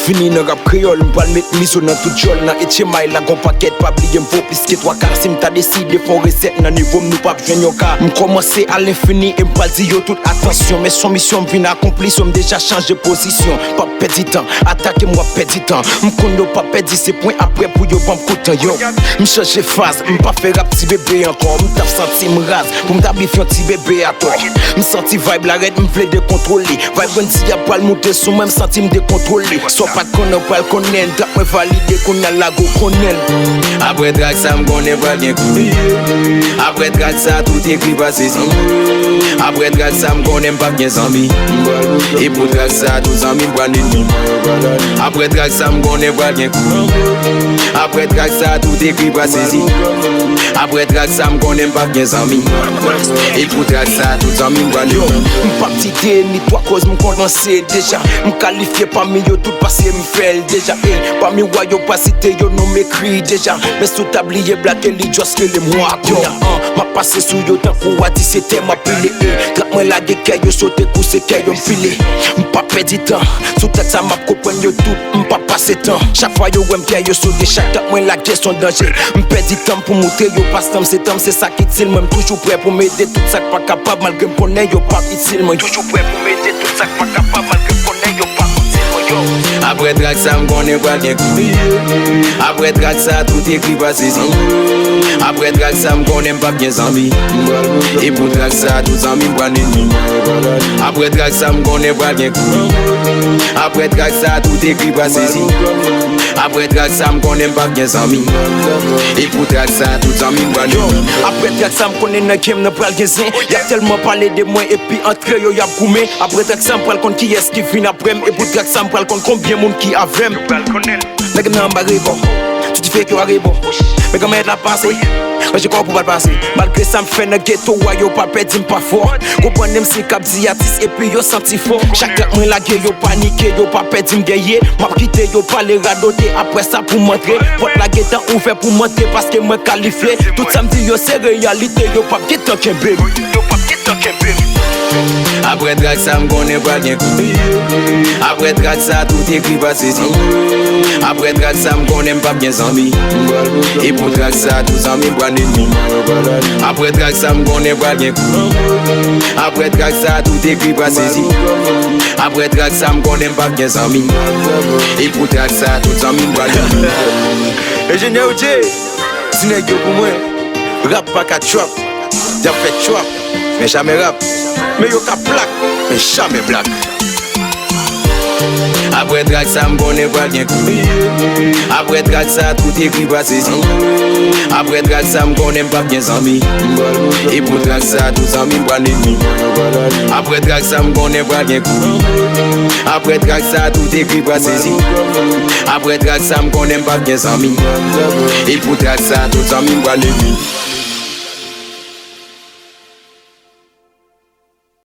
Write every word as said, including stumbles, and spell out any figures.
Vini nan rap kreyòl, m pral met mizo nan tout djòl. Nan H M I la gon pakèt, pa bliye m vo plis ke twa ka. Si m ta deside fè yon resèt nan nivo m, nou p ap jwenn yon ka. M kòmanse a lenfini e m pral di yo tout atansyon. Men se yon misyon m vin akonpli, so m deja chanje pozisyon. P ap pèdi tan, atake m w ap pèdi tan. M konn yo p ap pèdi, se pwen aprè pou yo ban m kout tan yo. M chanje faz, m pa fè rap ti bebe ankò. M t ap santi m raz pou m ta bif yon ti bebe atò. M santi vibe la rèd, m vle dekontwole. Vibe Wendy a pral moute sou mwen, m santi m dekontwole. Sa w pa t konnen, w pral konnen. Trap mwen valide, kounye a lago konnen. Apre trak sa, m konnen pral gen kouri. Apre trak sa, tout ekri pa sezi. Apre trak sa, m konnen m p ap gen zanmi. E pou trak sa, tout zanmi m pral neni. Apre trak sa, m konnen pral gen kouri. Apre trak sa, tout ekri pa sezi. Apre trak sa, m konnen m p ap gen zanmi. E pou trak sa, tout zanmi m pral neni. M p ap site ni twa koz m kòmanse deja. M kalifye pami yo tout paske m fè l deja. E pami wa yo pa site yo non m ekri deja. Men si w ta bliye blake li just rele m wa. Kounye a, an, m ap pase sou yo tankou a disetè m ap pile. E trap mwen lage kè yo sote kouse kè yo m file. M p ap pèdi tan. Sou tèt sa m ap konprann yo tout. M p ap pase tan. Chak fwa yo wè m kè yo sote. Chak trap mwen lage s on danje. M pèdi tan m pou moutre yo pas tan m se tan m se sa k itil mwen. M toujou prè pou m ede tout sa k pa kapab malgre m konnen yo p ap itil mwen. Toujou prè pou m ede tout sa k pa kapab malgre m konnen yo p ap itil mwen yo. Apre trak sa m konnen pral gen kouri. Apre trak sa tout ekri pa sezi. Apre trak sa m konnen m p ap gen zanmi. E pou trak sa tout zanmi m pral neni. Apre trak sa m konnen pral gen kouri. Apre trak sa tout ekri pa sezi. Apre trak sa m konnen m p ap gen zanmi. E pou trak sa tout zanmi m pral neni. Apre trak sa m konnen nan game nan pral gen zen. Y ap tèlman pale de mwen epi antre yo y ap goumen. Apre trak sa m pral konn kiyès ki vin aprè m. E pou trak sa m pral konn konbyen moun ki avè m. Nèg nan anba rebò. Tout dife ke w a rebò. Men granmèt la pase. Ranje kò w pou w pa l pase. Malgre sa m fè nan geto a yo pa pè di m pa fò. Konprann m si k ap di atis epi yo santi fò. Chak trap mwen lage yo panike yo pa pè di m geye. M ap kite yo pale radote apre sa pou m antre. Pòt la gentan ouvè pou m antre paske mwen kalifye. Tout sa m di yo se reyalite yo p ap gentan kenbe m. Yo p ap gentan kenbe m. Apre trak sa m konnen pral gen kouri. Apre trak sa tout ekri pa sezi. Apre trak sa m konnen m p ap gen zanmi. E pou trak sa tout zanmi m pral neni. Apre trak sa m konnen pral gen kouri. Apre trak sa tout ekri pa sezi. Apre trak sa m konnen m p ap gen zanmi. E pou trak sa tout zanmi m pral neni. Enjenyè Oudje, ti nèg yo pou mwen. Rap pa ka trap. Y ap fè trap, men jamè rap. Men yo ka plak, men jamè blak. Apre trak sa m konnen pral gen kouri. Apre trak sa tout ekri pa sezi. Apre trak sa m konnen m p ap gen zanmi. E pou trak sa tout zanmi m pral neni. Apre trak sa m konnen pral gen kouri. Apre trak sa tout ekri pa sezi. Apre trak sa m konnen m p ap gen zanmi. E pou trak sa tout zanmi m pral neni.